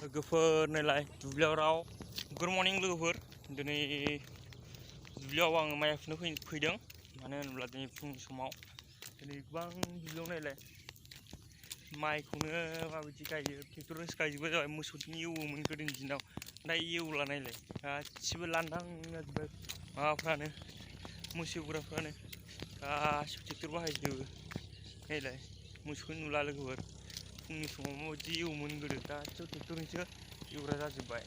लोगोफोर नायलाय दुब्लियाव राव गुड मर्निं लोगोफोर दिनै दुब्लियाव आङो माइ फुनो फैदों मानो होनोब्ला दिनै फुंनि समाव दिनै गोबां दुब्लियाव नायलाय माइखौनो माबायदि गायो ट्रेक्टरजोंसो गायजोबो जाबाय मोसौजों एवोमोन गोदोनि दिनाव दा एवला नायलाय गासिबो लांदां जाजोब्बाय माबाफ्रानो मोसौ एवग्राफ्रानो गासिबो ट्रेक्टर बाहायजोबो नायलाय मोसौखौनो नुला लोगोफोर फुंनि समाव माबायदि एवोमोन गोदो गासिबो ट्रेक्टरजोंसो एवग्रा जाजोब्बाय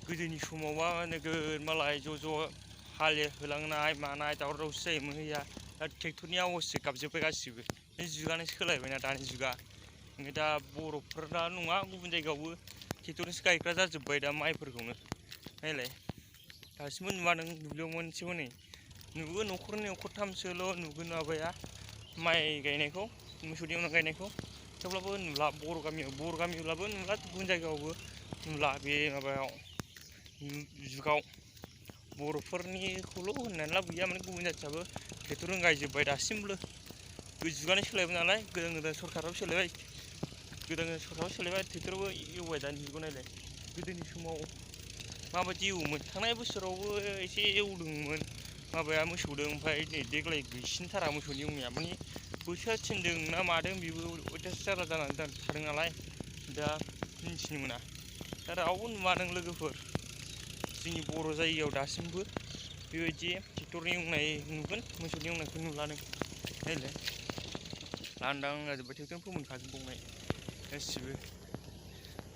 गोदोनि समावबा नोगोद मालाय ज' हालेवहोलांनाय मानाय दावराव दावसि जायोमोन हैया दा ट्रेक्टरनि आवाजसो गाबजोब्बाय गासिबो बे जुगानो सोलायबायना दानि जुगा ओंखायनो दा बर'फोरना नङा गुबुन जायगायावबो ट्रेक्टरजोंसो गायग्रा जाजोब्बाय दा माइफोरखौनो नायलाय दासिमबो नुवा नों दुब्लियाव मोनसेबो नै नुगोन न'खरनै न'खरथामसोल' नुगोन माबाया माइ गायनायखौ मोसौनि उनाव गायनायखौ थेवब्लाबो नुला बर' गामियावब्लाबो नुला गुबुन जायगायावबो नुला बे माबायाव जुगाव बर'फोरनिखौल' होननानै लाब गैया माने गुबुन जाथियाबो ट्रेक्टरजों गायजोब्बाय दासिमबो जुगानो सोलायबाय नालाय गोदान सरखाराबो सोलायबाय ट्रेक्टरबो एवबाय दानि जुगाव नायलाय गोदोनि समाव माबायदि एवोमोन थांनाय बोसोरावबो एसे एवदोंमोन माबाया मोसौदों ओमफ्राय नै देग्लाय गैसिनथारा मोसौनि एवनाया माने बोथोरा थिनदों ना मादों बेबो अयथासार जारला जानानै थादों नालाय दा मिन्थिनो मोना दा रावबो नुवा नों लोगोफोर जोंनि बर' जायगायाव दासिमबो बेबायदि ट्रेक्टरनि एवनाय नुगोन मोसौनि एवनायखौ नुला नों नायलाय लांदां जाजोब्बाय ट्रेक्टरजों फोमोनखाजोबबावनाय गासिबो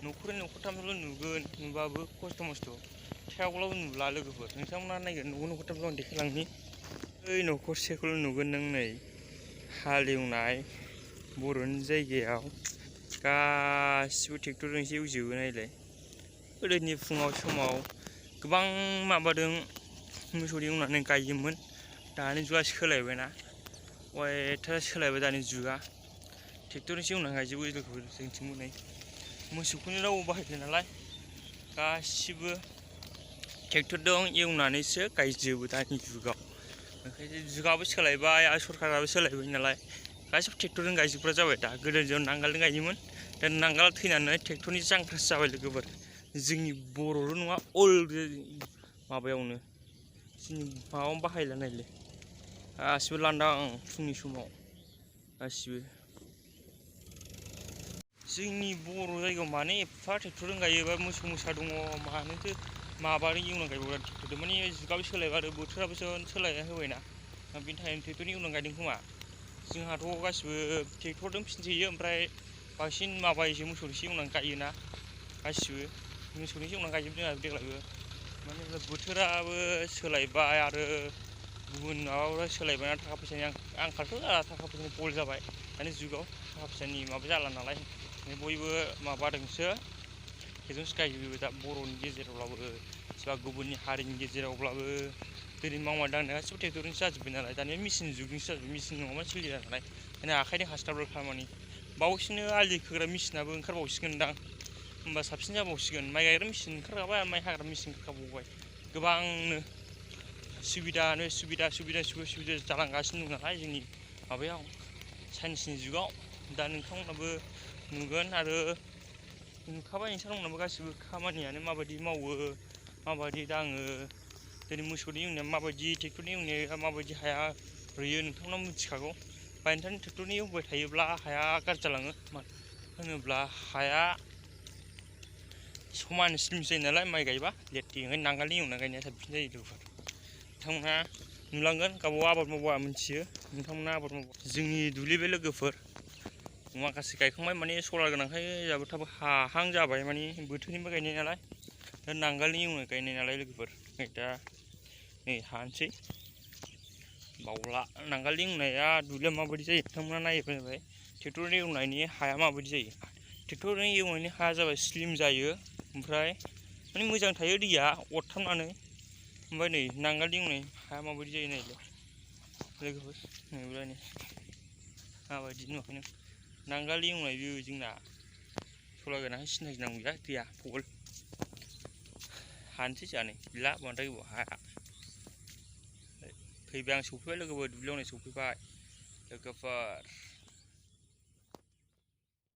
न'खरनै न'खरथामल' नुगोन नुबाबो खस्थ' मस्थ' थेवब्लाबो नुला लोगोफोर नोंथांमोना नायगोन न'खरथामल' आं देखायलांनि ओइ न'खरसेखौल' नुगोन नों नै हालेवनाय बर'नि जायगायाव गासिबो ट्रेक्टरजोंसो एवजोबो नायलाय गोदोनि फुङाव समाव गोबां माबादों मोसौजों एवनानै गायोमोन दानि जुगा सोलायबायना अयथासार सोलायबाय दानि जुगा ट्रेक्टरजोंसो एवनानै गायजोबो लोगोफोर जोंथिंबो नै मोसौखौनो रावबो बाहायला नालाय गासिबो ट्रेक्टरजों एवनानैसो गायजोबो दानि जुगाव ओंखायनो जुगाबो सोलायबाय आरो सरखाराबो सोलायबाय नालाय गासिबो ट्रेक्टरजों गायजोबग्रा जाबाय दा गोदो जों नांगोलजों गायोमोन दा नांगोला थैनानै ट्रेक्टरनि जांख्रासो जाबाय लोगोफोर जोंनि बर'ल' नङा अल माबायावनो जोंनि माबायावनो बाहायला नायलाय गासिबो लांदां फुंनि समाव गासिबो जोंनि बर' जायगायाव मानो एफा ट्रेक्टरजों गायोबा मोसौ मोसा दङ मानोथो माबाजों एवनानै गायबावग्रा ट्रेक्टरजों माने जुगाबो सोलायबाय आरो बोथोराबो सोलायना होबायना बेनि थाखायनो ट्रेक्टरनि एवनानै गायदों खोमा जोंहाथ' गासिबो ट्रेक्टरजों फिनसोयो ओमफ्राय बांसिन माबायोसो मोसौजोंसो एवनानै गायोना गासिबो मोसौजोंसो एवनानै गायजोबदों आरो देग्लायबो मानो होनब्ला बोथोराबो सोलायबाय आरो गुबुन माबाफ्रा सोलायबाय थाखा फैसानि आंखालथ' जाला थाखा फैसानि बल जाबाय दानि जुगाव थाखा फैसानि माबा जाला नालाय बयबो माबादोंसो ट्रेक्टरजोंसो गायजोबो दा बर'नि गेजेरावब्लाबो सोरबा गुबुननि हारिनि गेजेरावब्लाबो दिनै मावनाय दांनाय गासिबो ट्रेक्टरजोंसो जाजोब्बाय नालाय दानिया मेसिन जुगजोंसो जाजोब्बाय मेसिन नङाबा सोलिया नालाय ओंखायनो आखाइजों हास्लाबला खामानि बावैसोनो आलि खोग्रा मेसिनाबो ओंखारबावसिगोनदां होमबा साबसिन जाबावसिगोन माइ गायग्रा मेसिन ओंखारखाबाय माइ हाग्रा मेसिन ओंखारबावबाय गोबांनो सुबिदा जालांगासिनो दं नालाय जोंनि माबायाव साइन्सनि जुगाव दा नोंथांमोनाबो नुगोन आरो नुखाबाय नोंथांमोनाबो गासिबो खामानियानो माबायदि मावो माबायदि दाङो दिनै मोसौनि एवनाया माबायदि ट्रेक्टरनि एवनाया माबायदि हाया रुयो नोंथांमोना मिथिखागौ बायनोथानो ट्रेक्टरनि एवबाय थायोब्ला हाया गाज्रि जालाङो मानो होनोब्ला हाया समान स्लिम जायो नालाय माइ गायबा लेथि ओंखायनो नांगोलनि एवना गायनाया साबसिन जायो लोगोफोर नोंथांमोना नुलांगोन गावबा आबाद मावबा मिथियो नोंथांमोना आबाद मावबा जोंनि दुब्लि बे लोगोफोर माखासे गायखांबाय माने सलार गोनांखाय जोंहाबो थाब हाहां जाबाय माने बोथोरनिबो गायनाय नालाय दा नांगोलनि एवनाय गायनाय नालाय लोगोफोर दा नै हानोसै बावला नांगोलनि एवनाया दुब्लिया माबायदि जायो नोंथांमोना नायबाय जाबाय ट्रेक्टरनि एवनायनि हाया माबायदि जायो ट्रेक्टरनि एवनायनि हाया जाबाय स्लिम जायो ओमफ्राय माने मोजां थायो दैया अरथाबनानै ओमफ्राय नै नांगोलनि एवनाय हाया माबायदि जायो नायलाय लोगोफोर नुबाय नै माबायदि नुवाखै नों नांगोलनि एवनाय बे जोंना सलार गोनांहाय सिन्था गिनांगौ गैया दैया फगल हानोसै जोंहा नै गैला बांद्राय गोबाव हाया फैबाय आं सौफैबाय लोगोफोर दुब्लियाव नै सौफैबाय लोगोफोर